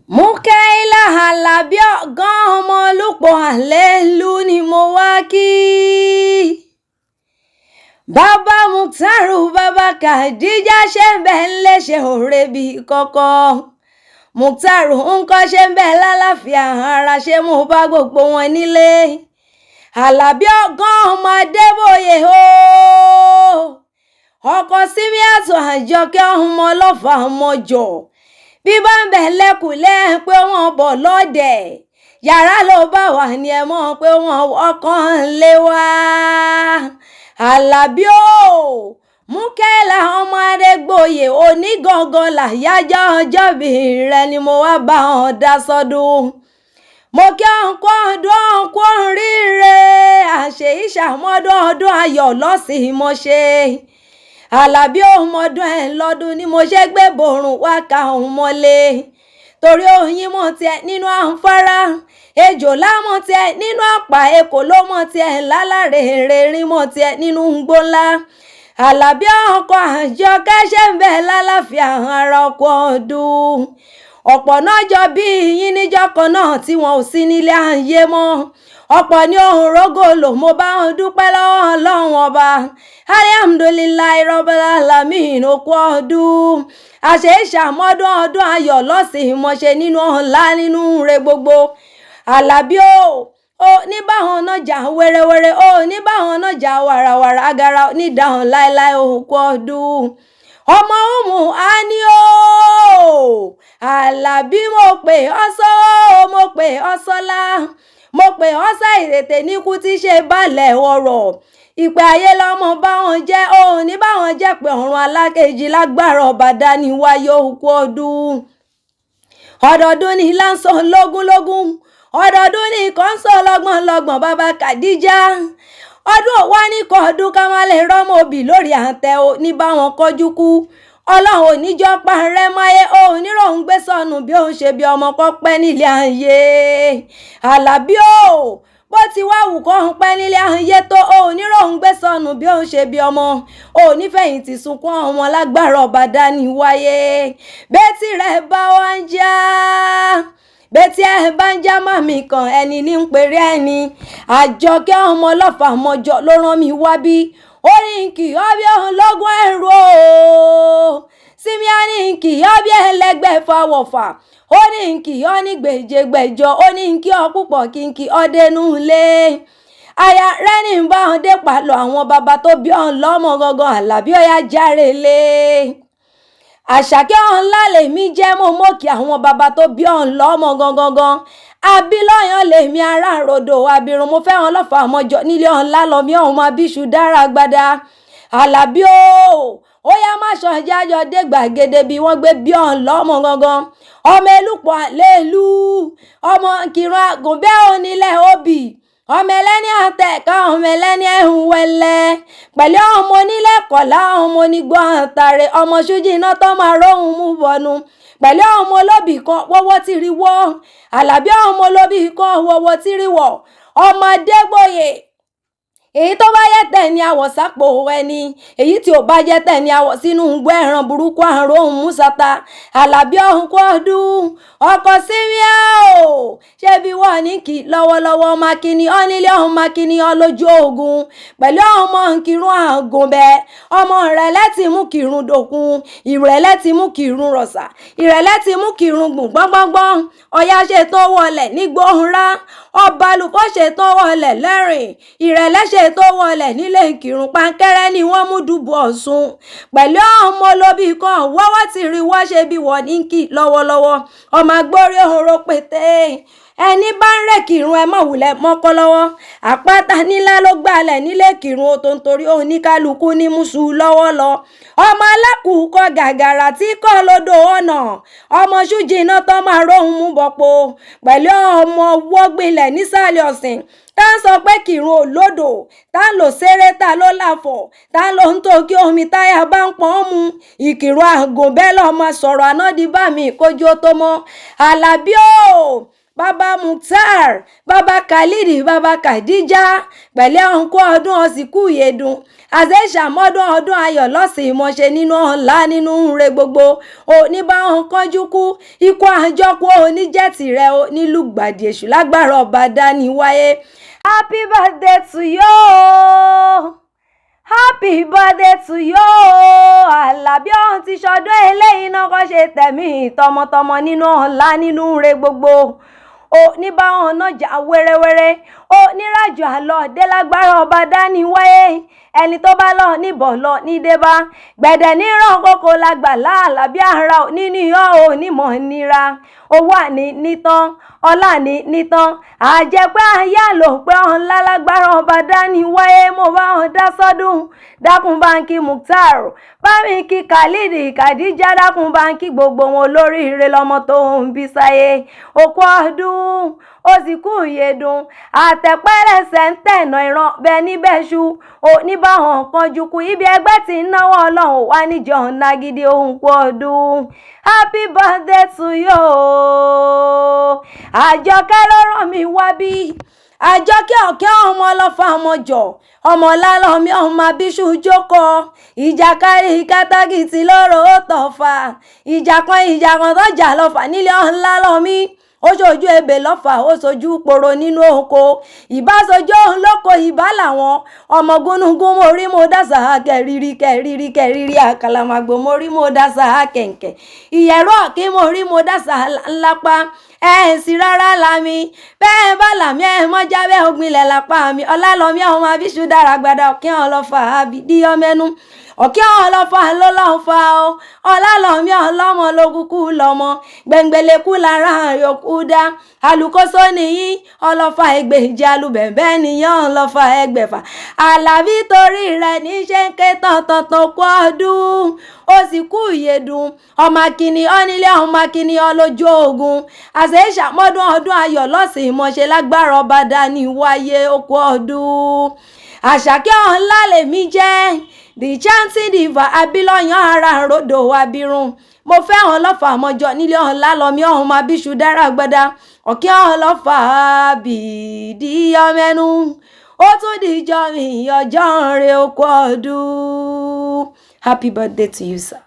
Múkàílà Alábí Ọ̀gán ọmọ Olùpọ̀ Àlélú ni mo wá kí. Bàbá Mukhtaru, bàbá Khadija, ṣe ń bẹ̀ ń léṣe òre bí kọ́kọ́. Mukhtaru ńkọ́? Ṣe ń bẹ̀ lálàáfíà ara? Ṣé mo bá gbogbo wọn nílé? Alábí Ọ̀gán ọmọ Adébóyè o, ọkọ Símíàtù Àjọkẹ́ ọmọ ọlọ́fà ọmọjọ, bí bá ń bẹ̀ lẹ́kùlẹ́ pé wọ́n bọ̀ lọ́dẹ̀ yàrá ló bá wà ní ẹ mọ̀ pé wọ́n ọkàn lé wá. Alábí o, Múkẹ́lá ọmọ Adégbòye, onígangan làyájọ́ ọjọ́bí rẹ ni mo wá bá wọn dá sọ́dún. Mo kí ọ̀nkú ọdún, ọ̀nkú oríire, àṣẹ ìṣàmọ́dún, ọdún ayọ̀ lọ́sìn mo ṣe. Alábí òmọdún ẹ̀ lọ́dún ni mo ṣe gbé borùn wá ka òun mọ́lé, torí oyin mọ̀ tiẹ̀ nínú àǹfààrà, ejò lámọ̀ tiẹ̀ nínú àpà, èkó ló mọ̀ tiẹ̀ lálàrè, rín mọ̀ tiẹ̀ nínú gbó ńlá. Alábí ọkọ̀ Àjọkẹ́, ṣe ń bẹ̀ lálàáfíà ara? Ọkọ̀ ọdún ọ̀pọ̀ náà jọ bí yín níjọ́ kan náà tí wọn ò sí nílé ayé mọ́. Ọ̀pọ̀ ní ohun rógòlò. Mo bá wọn dúpẹ́ lọ́wọ́ Ọlọ́run Ọba, alihamudulilayi rabbil alamin. Okú ọdún, àṣẹ ìṣàmọ́dún, ọdún ayọ̀ lọ́sìn mọ̀ṣẹ́ nínú ọ̀la, nínú rẹ̀ gbogbo. Àlàbí o ní báwọn náà jà wẹ́rẹ́wẹ́rẹ́ o, ní báwọn náà jà wàràwàrà, agara nídàhùn láéláé. Òkú ọdún ọmọ òmù á ní o. Àlàbí, mo pè ọ́ sọ́, mo pè ọ́ sọ́lá, mo pè ọ́ sá ìrètè níkú tí ṣe balẹ̀ ọ̀rọ̀ ìpè ayé lọ́mọ báwọn jẹ́ òun ní báwọn jẹ́ pé ọ̀run alákejì lágbára ọba dání wáyé. Òkú ọdún, ọdọọdún ní láǹsọ̀ lógúnlógún, ọdọọdún ní kọ́ńsọ̀ lọ́gbọ̀n lọ́gbọ̀n. Bàbá Kàdíjà, ọdún òwá ní kọ́ọ̀dún ká má lè rọ́mọ òbí lórí àtẹ ò ní báwọn kọjú kú. Ọlọ́run ò níjọ́ parẹ́ máyé, òun níròun gbé sọnù bí òun ṣe bí ọmọ kọ́ pẹ́ nílé ayé. Àlàbí o, bó ti wá wù kó ń pẹ́ nílé ayé tó, òun níròun gbé sọnù bí òun ṣe bí ọmọ, òun nífẹ̀yìntì sunkún ọmọ lágbára ọba dání wáyé. Bẹ́tì rẹ̀ bá wá ń já, bẹ́tí ẹ bá ń já màmí kan, ẹni ní ń pèrè ẹni. Àjọkẹ́ ọmọ ọlọ́fà mọ́jọ ló rán mi wá bí. Ó ní kì í ọ́ bí òun lọ́gùn ẹ̀rù o. Símíánì kì í ọ́ bí ẹlẹ́gbẹ́ fàwọ̀fà. Ó ní kì í ọ́ ní gbèjègbèjọ. Ó ní kí ọ púpọ̀, kí n kí ọ dénú lé. Aya rẹ ní bá wọn dé pàlọ́ àwọn bàbá tó bí ọ̀hún lọ́mọ gangan. Àlàbí, ọ̀yá járe lé. Àṣàkẹ́ ọ̀hún lálẹ́ mi jẹ́, mo mọ̀kì àwọn bàbá tó bí ọ̀hún lọ́mọ gangan. Abilọ́yàn lèmi, ará ròdò abirùn, mo fẹ́ wọn lọ́fà àmọ́jọ nílé ọ̀hún lálọ́mí ọ̀hún máa bíṣu dára gbada. Àlàbí o, ó yá, má ṣọ jájọ dé gbàgede bí wọ́n gbé bí ọ̀hún lọ́mọ gangan. Ọmọ elúpọ̀ àlélú, ọmọ kìrun àgùnbẹ́ onílẹ̀ òbí, ọmọ ẹlẹ́ni àtẹ̀ká, ọmọ ẹlẹ́ni ẹ̀hún wẹ̀lẹ́, pẹ̀lú ọmọ onílẹ̀ kọ̀lá, ọmọ onígbó àtàrẹ, ọmọ ṣújì iná tó máa róhun mú bọnu, pẹ̀lú ọmọ olóbì kan wọ́wọ́ tí rí wọ́. Àlàbí, ọmọ olóbì kan wọ́wọ́ tí rí wọ́, ọmọ Adégbòye, èyí tó bá yẹ tẹ̀ ní àwọ̀ sápò ẹni, èyí tí ò bá jẹ́ tẹ̀ ní àwọ̀ sínú gbọ́ ẹran burúkú àrùn òun musata. Àlàbí ọ̀hún kú ọdún, ọkọ̀ síríà o. Ṣé bí wọ́n ní kí lọ́wọ́lọ́wọ́ mákìní ọ́nílé ọ̀hún mákìní ọ́ lójú ogun, pẹ̀lú ọmọ nkírun àgùnbẹ́, ọmọ rẹ̀ lẹ́tì mú kírun dòkun, ìrẹ̀lẹ̀ ti mú kírun rọ̀ṣà, ìrẹ̀lẹ̀ ti mú kírun gùn gbọ́ngbọ́ngbọ́n. Ọ̀yá ṣe tó wọlẹ̀ nígbóhùnrá, ọba àlùkò ṣe tó wọlẹ̀ lẹ́rìn, ìrẹ̀lẹ̀ ṣe tó wọlẹ̀ nílé ìkírun, pankẹ́rẹ́ ni wọ́n mú dùbò Ọ̀ṣun, pẹ̀lú ọmọ olóbì kan wọ́wọ́ ti rí wọ́n ṣe bí wọ́n ní kí lọ́wọ́lọ́wọ́. Ọmọ agbórí òhòrò pété, ẹni bá ń rẹ̀ kírun ẹ mọ̀ wùlẹ̀ mọ́kọ́ lọ́wọ́. Àpáta nílá ló gbalẹ̀ nílé kírun o, tó ń torí oníkálukú ní mùsù lọ́wọ́ lọ. Ọmọ alákùúkọ gàgàrà tí kọ́ lódò ọ̀nà, ọmọ ṣújì iná tó máa róhun mú bọ̀pọ̀, pẹ̀lú ọmọ wọ́gbìnlẹ̀ nísàlẹ̀ ọ̀sìn. Tá ń sọ pé kírun ò lódò, tá ń lò ṣeré, tá ló láfọ̀, tá ló ń tó kí omi táyà bá ń pọ́n mu. Ìkìrun àgùnbẹ́ lọ́mọ sọ̀rọ̀ ànádìí bá mi kójú ó tó mọ́. Àlàbí o. Bàbá Mukhtar, Bàbá Khalid, Bàbá Khadija, pẹ̀lẹ́ ọ̀nkú ọdún ọ̀sìnkú ìyèdùn, àṣẹ ìṣàmọ́dún ọdún ayọ̀ lọ́sìn ìmọ̀ṣe nínú ọ̀la nínú re gbogbo oníbàwọn kánjú kú ikú àjọkú oníjẹ̀tì rẹ̀ onílùgbàdì èṣù lágbára ọba dání wáyé. Happy birthday to you. Happy birthday to you. Àlàbí ọ̀hún ti ṣọdún eléyìí náà kọ́ ṣe tẹ̀mí tọmọtọmọ nínú ọ̀la nínú re gbogbo oníbàwọn náà jà wẹ́rẹ́wẹ́rẹ́ oníràjò àlọ́ délágbára ọba dání wáyé. Ẹni tó bá lọ níbọ̀ lọ ní débá gbẹ̀dẹ̀ níràn kókó lágbà láàlábí ara níníyàn onímọ̀ nira owó àní nítán ọlá ní nítán àjẹpẹ́ ayé ló pé ọ̀nlá lágbára ọba dání wáyé. Mo bá wọn dá sọ́dún, dákun báńkì Mukhtar, bámi kí Khalid, Khadija, dákun báńkì gbogbo wọn olóríire lọmọ tó ń bí sáyé. Òkú ọdún ó sì kú ìyèdùn, àtẹ̀pẹ́lẹsẹ̀ ń tẹ̀nà ìran bẹ́ẹ̀ níbẹ̀ ṣu oníbàwọ̀n kanjú kú ibi ẹgbẹ́ tí ń náwó ọlọ́run wá níjọ́ nagidi ohun kú ọdún. Happy birthday to you. Àjọkẹ́ ló rán mi wá bí Àjọkẹ́ ọ̀kẹ́ ọmọ ọlọ́fà ọmọjọ ọmọ lálọ́mí ọmọ abiṣu jókòó ìjàkárí kátàkìtì lóró ó tọ̀fà ìjà kan ìjà kan tó jà lọ́fà nílé ọ̀nlá lọ́mí ó ṣojú ebè lọ́fà, ó ṣojú poro nínú oko ìbáṣojú òun lóko ìbá làwọn ọmọ gúnugún. Mo rí mo dásà kẹrìírí kẹrìírí kẹrìírí àkàlàmàgbò, mo rí mo dásà kẹ̀ǹkẹ̀ ìyẹ̀rọ kí mo rí mo dásà ńlápá ẹ̀ sì rárá lami bẹ́ẹ̀ bá làmí ẹ̀ mọ́ jábẹ́ ògbìnlẹ̀ lápá mi. Ọlálọ́mí ọmọ abiṣu dára gbadá ọ̀kẹ́ ọlọ́fà àbídíyọ́mẹ́nu ọ̀kẹ́ ọlọ́fà ló lọ́ọ́ fa ọ́. Ọlálọ́mí ọlọ́mọ ló kúkú lọ́mọ gbẹ̀ngbẹ̀lẹ̀kú lára yòókù dá alùkóso nìyí ọlọ́fà ẹgbẹ̀jì alùbẹ̀bẹ̀ nìyẹn ọlọ́fà ẹgbẹ̀fà. Àlàbí torí rẹ̀ ní ṣe ń ké tọ̀tọ̀tọ̀ kú ọdún ó sì kú ìyèdùn ọmọ akínní ọ́nílé ọmọ akínní ọlójú ogun àṣẹ ìṣàmọ́dún ọdún ayọ̀ lọ́sìn ìmọ̀ṣẹ́ lágbára ọba dání wáyé okú ọdún. Àṣàkẹ́ ọ̀nlá lèmi jẹ́, the chanting diva abilọ́yàn ara ròdò abirùn. Mo fẹ́ràn ọlọ́fà àmọ́jọ nílé ọ̀la lọ́mí ọ̀hún máa bíṣu dára gbọ́dá ọ̀kẹ́ ọlọ́fà bìdíyọmẹ́nu ó tún dìjọ́ mi ọjọ́ rẹ̀ okú ọdún. Happy birthday to you, sir.